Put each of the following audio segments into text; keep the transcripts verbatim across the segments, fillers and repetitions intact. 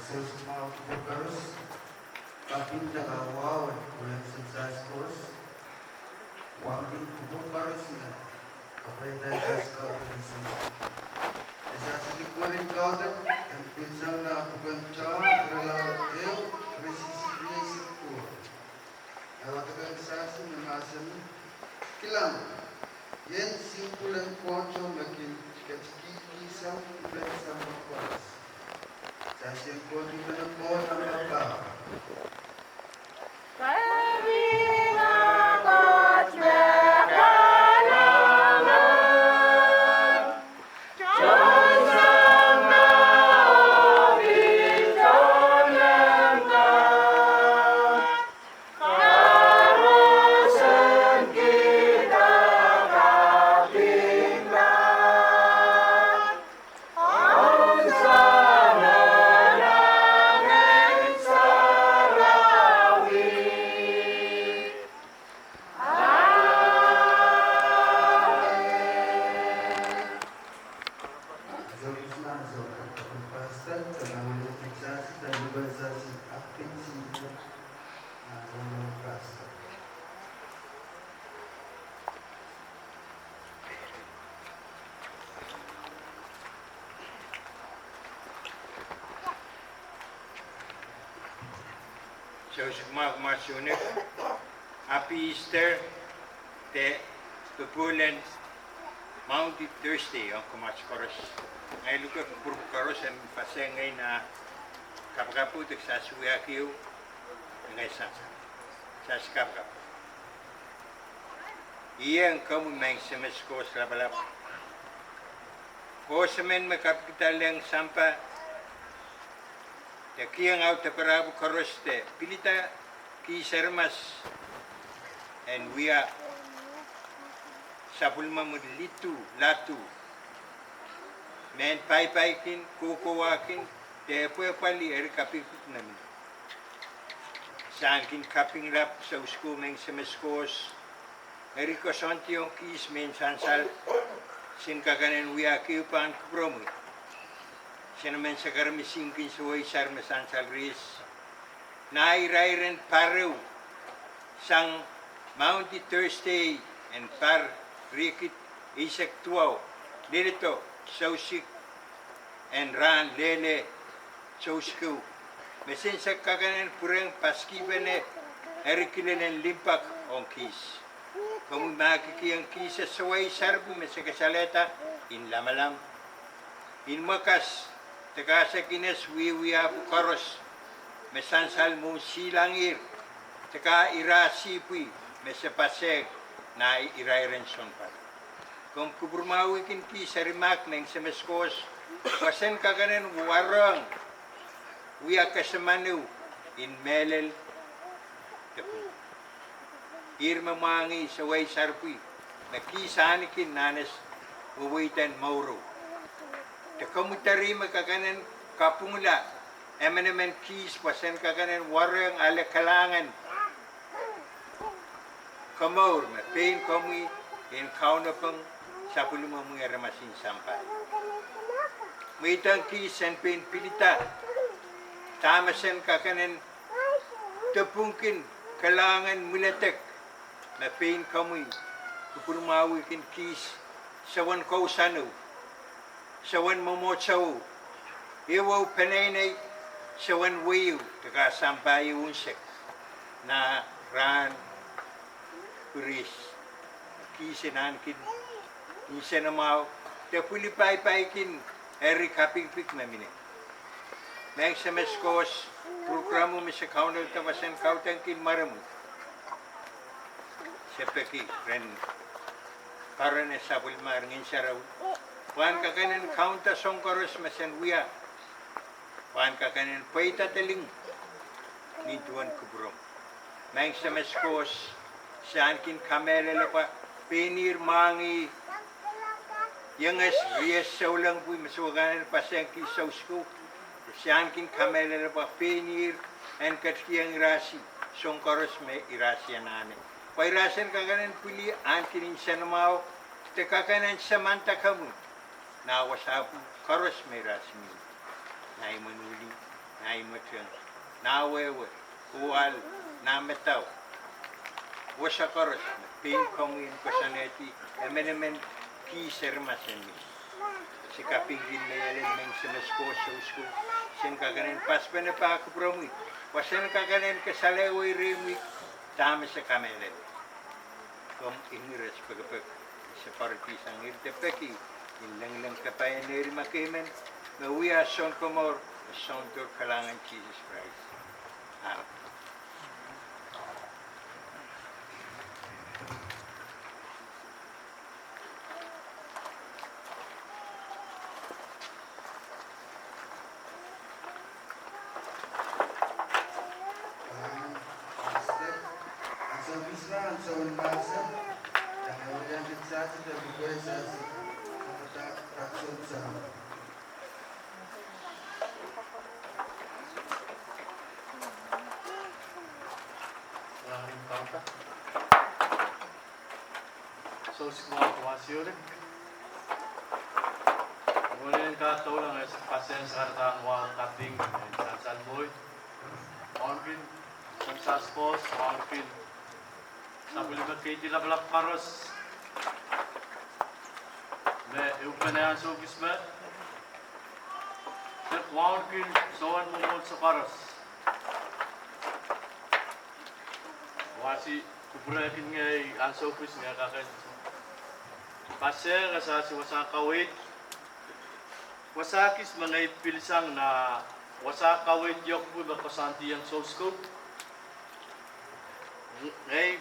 Sehse mwahu pwukoa koaros, kaping de kahwahwen, wehk sehse koaros, wahki pwukoa koaros me kapwaiada sehse koaros. Sehse likwerin kaudok en pitsang nan pwuken John, irelaud ehu, iretikitik rieisek duwau. Wadek en sehse me mahsanih, Kilang, I en sihmpwul en Koht me kin ketikihsang pwuhken sampah koaros. Sehse en Koht, I men Koht nan papah. Sehse mwahu, mwahu souneko. Happy Easter, de popohl en Maundy Thursday ong kumwail koaros. Ngehi luke kupwur koaros en paseng ngehi nan kapakap de sehse wiahki ehu, ngehi sehse, sehse kapakap. Ih ong komwi mehn SMS koaros lapalap. Koaros emen me kapikada leng sampah, de kihong ahu daparahpw koaros de pilada kihs aramas en wia sapwellimomwi lidu, ladu, mehn paipaikin, kohkohwakin, de pwehpwalih eri kapikipik me mie. Sahnkin kaping lap sousko mehn SMS koaros, eri koasoandi ong kihs mehn sansal, sin kak en wiahki ehu pahn kupwuromwi. Sen emen sakaramisihnkin sewese aramas sansal riehs nan irair en pahr ehu sang Maundy Thursday en pahr riekid eisek duwau, leledo, sousik, en rahn lele, sousikou, Me sense kakenen pwurehng paskihpene eri kilelen limpoak ong kihs. Komwi mahkikihong kihs sewese sarpwi me se kasalehda en lamalam, en mwekas, de kasakines wiewia pwukoaros me sansal mwohn silangihr, de kak irahsihpwi me se pasehk nan irairen sounpar. Komw kupwurmwahwihkin kihs eri mahk me nsemeskohs, pwe sen kakenen warohng wia kesempwal en mehlel de pwung. Ih me mwahngih sewese sarpwi me kihs ahneki nan weweiden mouro. De komwi teri me kakenen kapwungala emenemen kihs pwe sen kakenen warohng ale kalahngan komour me pein komwi en kaunoping sapwellimomwi aramas en sampah. Mweidohng kihs en pein pilada dahme sen kakenen depwungkin kalahngan mwiledek me pein komwi kupwurmwahwihkin kihs, sewen kousoano, sewen mwomwohdiso, ehuehu peneinei, sewen wehi, de kak sampah unsek nan rahn pwihs. Kihs en ahneki nsenamwahu de pwili paipaikin eri kapikipik me mine. Me nsemeskohs, prokramwo me se kaunopda pwe sen kaudokkin mwaremwi, se peki ren karonge sapwellimomwi Ngehn Sarawi, pwe en kakenen kaunda soahng koaros me sen wia, pwe en kakenen pweida deling nin duwen kupwuromw. Me nsemeskohs, se ahneki kamehlele pwe pein ihr mwahngih ienges rie souleng pwe me se kakenen pasehng kihs sousko. Se ahneki kamehlele pwe pein ihr en ketikihong irasi soahng koaros me irasi anahne, pwe irasi en kakenen pwili ahneki nsenamwahu de kakenen samanda komwi nan wasahpw koaros me irasi mih, nan imwen wili, nan imweteng, nan wehwe, oh ahl, nan medau, wasa koaros me pein komwi en koasoanehdi emenemen kihs aramas en mih. Se kapingki me iei me nsemeskohs sousko, sen kakenen pasapeng pahn kupwuromwi, pwe sen kakenen kasalehda rehmwi dahme se kamehlele. Komw ingires pekipek, se poaridi sang ihr de peki en lengleng kapai en eri me keimen, me wia Sounkomour, me Soundoar, kalahngan Sises Krais. Amen. Sousik mwahu, wasiohte. Mwohn en kak doula, ngehi se pasehng sarawi kan wahu kaping en sansal mwohi. Wauneki sansal koaros, wauneki sapwellime keidi lapalap koaros me ehupene ansou kis me, de wauneki soangen mwomwohdiso koaros. Wasi kupwurehkin ngehi ansou kis ngehi kak en pasehng wasa, wasa kaweid. Wasa kis me ngehi pil sang nan wasa kaweid ieu me koasoandiong sousko. Ngehi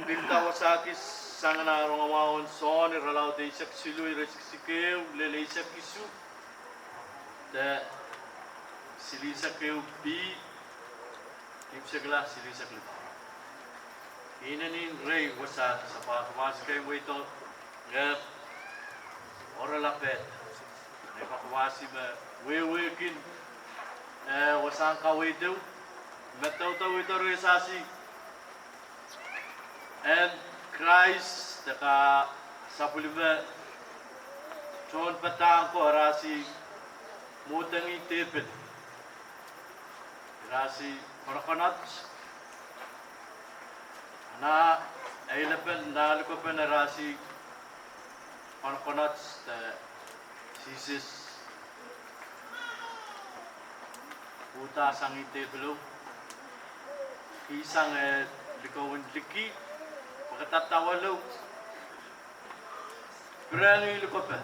pilada wasa kis sang nan Rongamwahu en Sohn, irelaud eisek siluh, ire siksikehu lel eisek isuh, de silihsek ehu B, ipwsekla silihsek limau. Inenen rehi wasa kis, ahpw kawehwe kei mweido, ngehi oaralapehda. Ngehi kawehwe me wehwehkin, eh, wasahn kaweid ehu, me doudouwihdo rehsasi en Krais de kak sapwellime tohnpadahk ko, irasi mwohdengih tepil, irasi konokonot, nan eilepen, nan likopen irasi konokonot de Sises Uhdahsang ih tepelo, kihsang eh likouwen liki, pwekada dawelo, pirehng ih likope,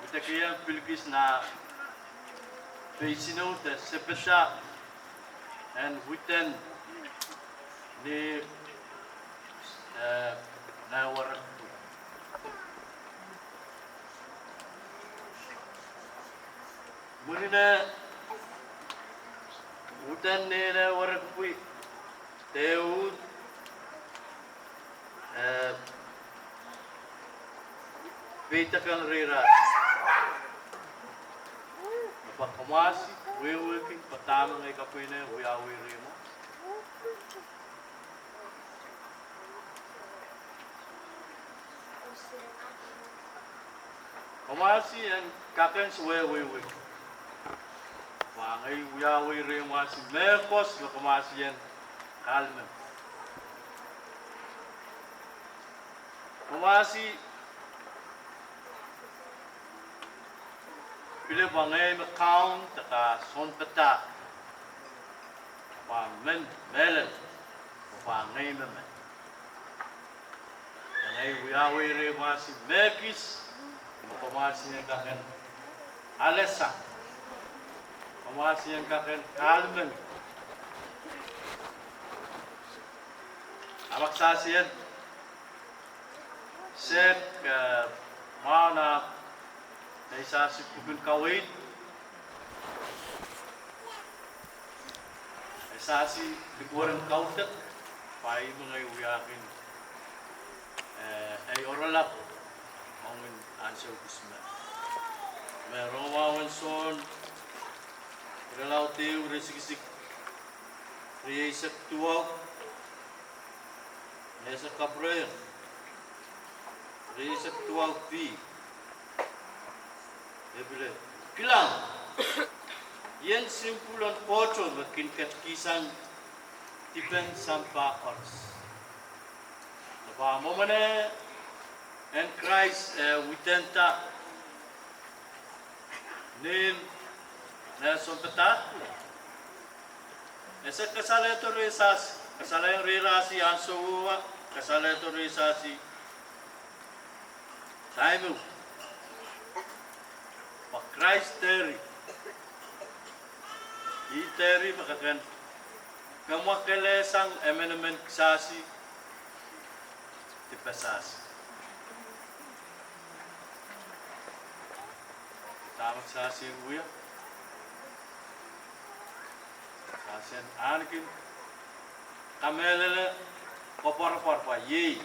widekiong pilikis nah peisineo de sepedah en widen ni eh, nah warekpwi. Mwurin eh widen ni nah warekpwi, de uhd eh peidek ong reirahs, ma komw ahsi wehwehki pwe dahme ngehi kapwene wiawi rehmw. Komw ahsi en kak en sewese wehwehki pwe ngehi wiawi rehmw, ahsi mehkos me komw ahsi en kahlemeng. Komw ahsi pil pwe ngehi me kaun de kak sounpadahk, pwe men mehlel, pwe ngehi me men. Ngehi wiawi rehmw, ahsi mehkis me komw ahsi en kak en alehsang, komw ahsi en kak en kahlemeng. A ma kitail en sehk eh mwahu nah, ngehi sehse pwuken kaweid, e sehse likwereng kaudok, pwe ih me ngehi wiahkin eh ei oaralap ong ahnsou kisin me, me rongamwahu en Sohn, irelaud ehu, rieisek, rieisek duwau, me se kapwurehiong, rieisek duwau B, e pil, kilang, ien simpwul en Kohto me kin ketkihsang dipen sampah koaros. Pwe mwomwen en Krais eh widehnda ni nah sounpadahk, e sehse kasalehdo reisehse, kasalehiong reirahsi ahnsou, kasalehdo reisehse time pwe Krais dehr, ih dehr me kak en kamwakelehsang emenemen kisehse, dipasehse. Dahme kisehse en wia? Kisehse en ahneki kamehlele, koapworopwor pwe iei,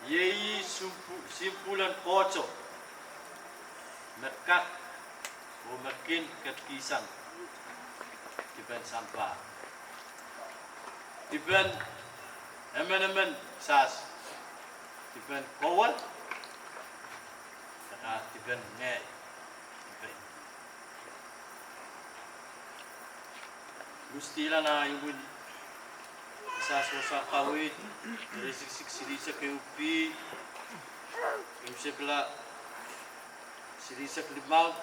iei ih simpw-, simpwul en Kohto me kak oh me kin ketkihsang dipen sampah, dipen emenemen kisehse, dipen kowe, de kak dipen ngehi, dipen Lusdihla nah imwin kisehse wasa kaweid, rieisek silihsek ehu B, ehu sekla silihsek limau.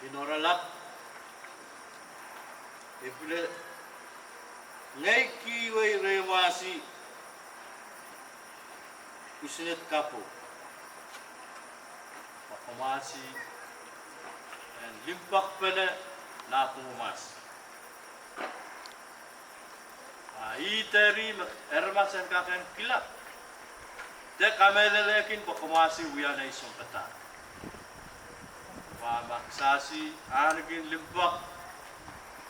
Nin oaralap, e pil, ngehi kihwei rehmw, ahsi kusined kapw, pwe komw ahsi en limpoakpene nah pwung mahs. A ih dehr me aramas en kak en kilang de kamehlelehkin pwe komw ahsi wia nei sounpadahk. Pwe ma kisehse ahneki limpoak,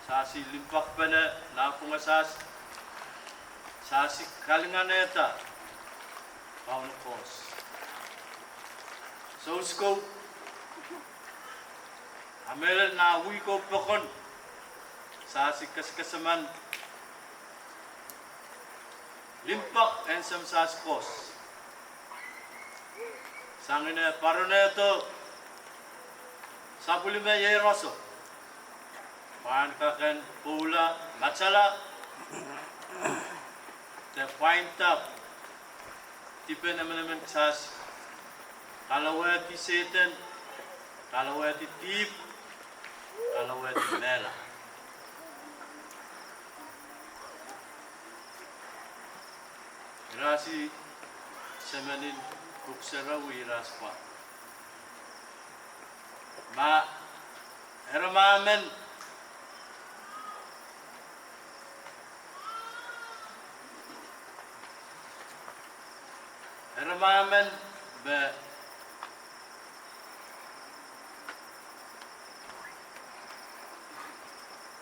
kisehse limpoakpene nah pwung, kisehse, kisehse kalinganehda Kauno Koht. Sounkoso, a mehlel nah wihko pokon, kisehse kesekesemen limpoak en Semsas Koht. Sang ine poaronehdo sapwellime iehroso pahn kak en pwoula, matala, de pwainda dipen emenemen kisehse, Kalowehdi Sehdan, kalowehdi dihp, kalowehdi mehla. Irasi semen en Pwuhk Sarawi, irasi pwa, ma eremah men, eremah men me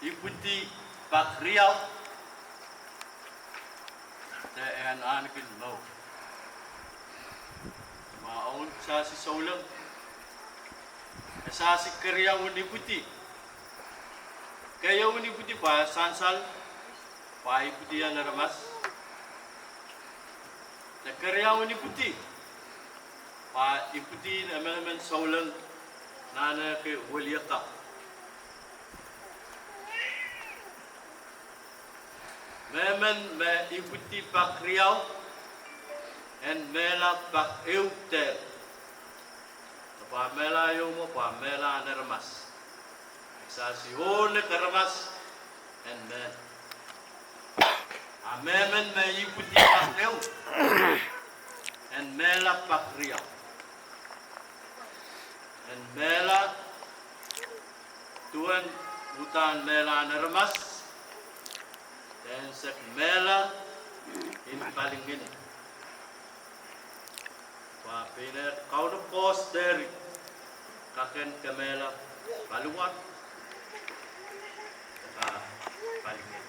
ipwidi pak riau, de e anahne kin mour. Ma ong kisasi souleng, e sasi keriaun ipwidi. Keieun ipwidi pwe sansal, pwe ipwidi en aramas. De keriaun ipwidi pwe ipwidi en emenemen souleng nan ehk weliakapw. Mehmen me ipwidi pak riau, en mehla pak ehu dehr. Pwe mehla ieu mwo pwe mehla en aramas. E kisasi onek aramas en mehla. A mehmen me ipwidi pak ehu, en mehla pak riau, en mehla duwen uhdahn mehla en aramas, de en sehk mehla en palingehn. Pwe pein Kauno Koht dehr kak en kemehla paliwar, de kak palingehn.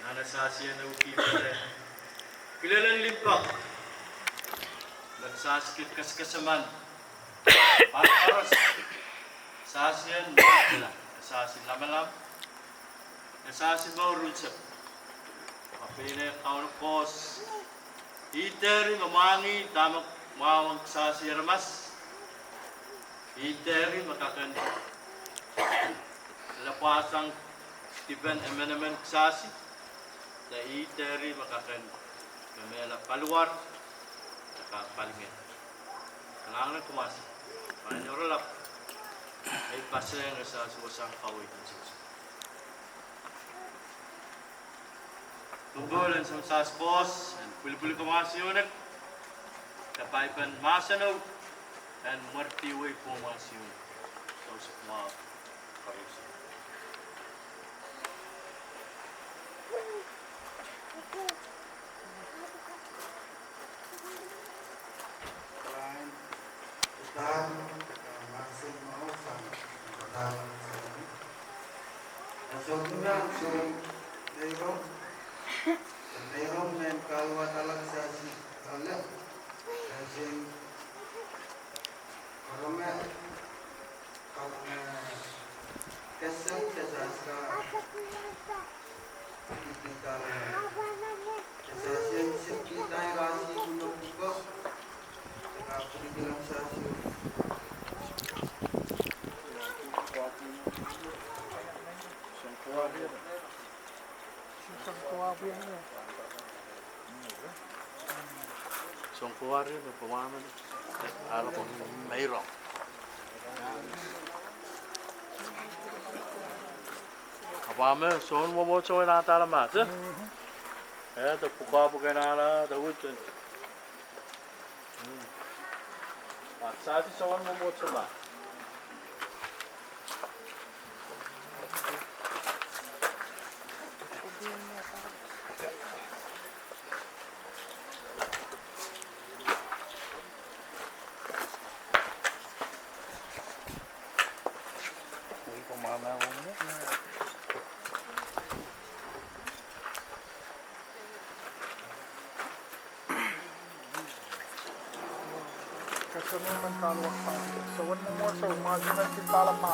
Nan e sasi en ehu kihpene kilelen limpoak, me kisasi kid keskeseman, pahn koaros, sasi en mehla, e sasi lamalam, e sasi mour unsek. Pwe pein Kauno Koht, ih dehr me mwahngih dahme mwahu ong kisasi aramas. Ih dehr me kak en lepwasang dipen emenemen kisasi, de ih dehr me kak en kemehla paliwar, de kak palingehn. Kalahngan en Kamasi pahn oaralap, ei paseng e sasi wasahn kaweid en Sises. Popohl en Samsaskohs en pwilipwil Kamasi Ionek, de paipen mahseno en mwerdiwei Kamasi Ionek. Joseph Mwahu, koaros. Kalahngan, kitail, ah, mahsen mwahu sang, kitail, ah, sohte nan soun meirong, meirong men kaluwa dalak sasi, ale, sasi, koromet, Soun kowarie me pwamwahmen, ale pwe meirong. Apwahme soun mwomwohdiso en Adelma, eh? Eh, de pwukoa pwuken ala, de wit. Pwe sasi soun mwomwohdiso ma. Kesempwal men kaluwa sang. Soun mwomwohdiso, mahsen en Adelma.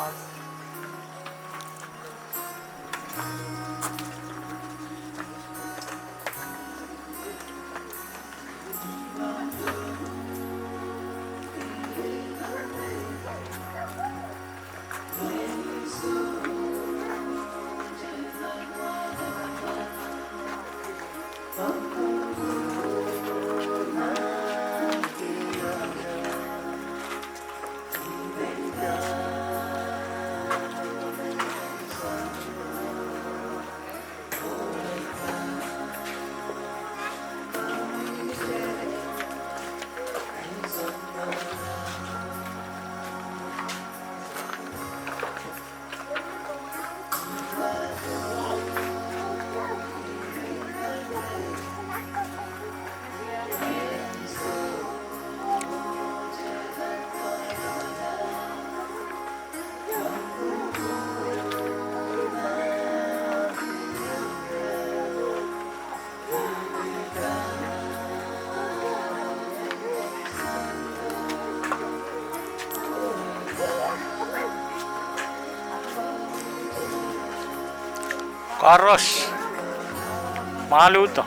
Koaros. Mwaluhdo.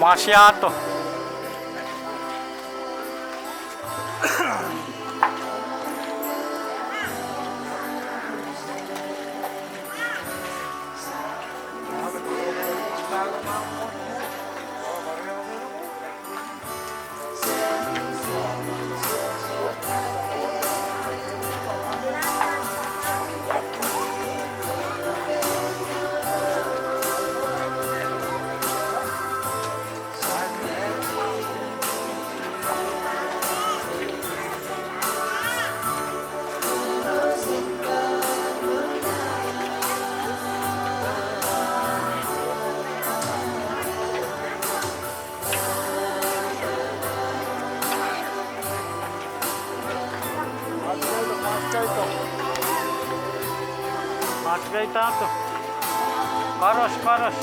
Mwasiado. Atkei dahdo. Koaros, koaros.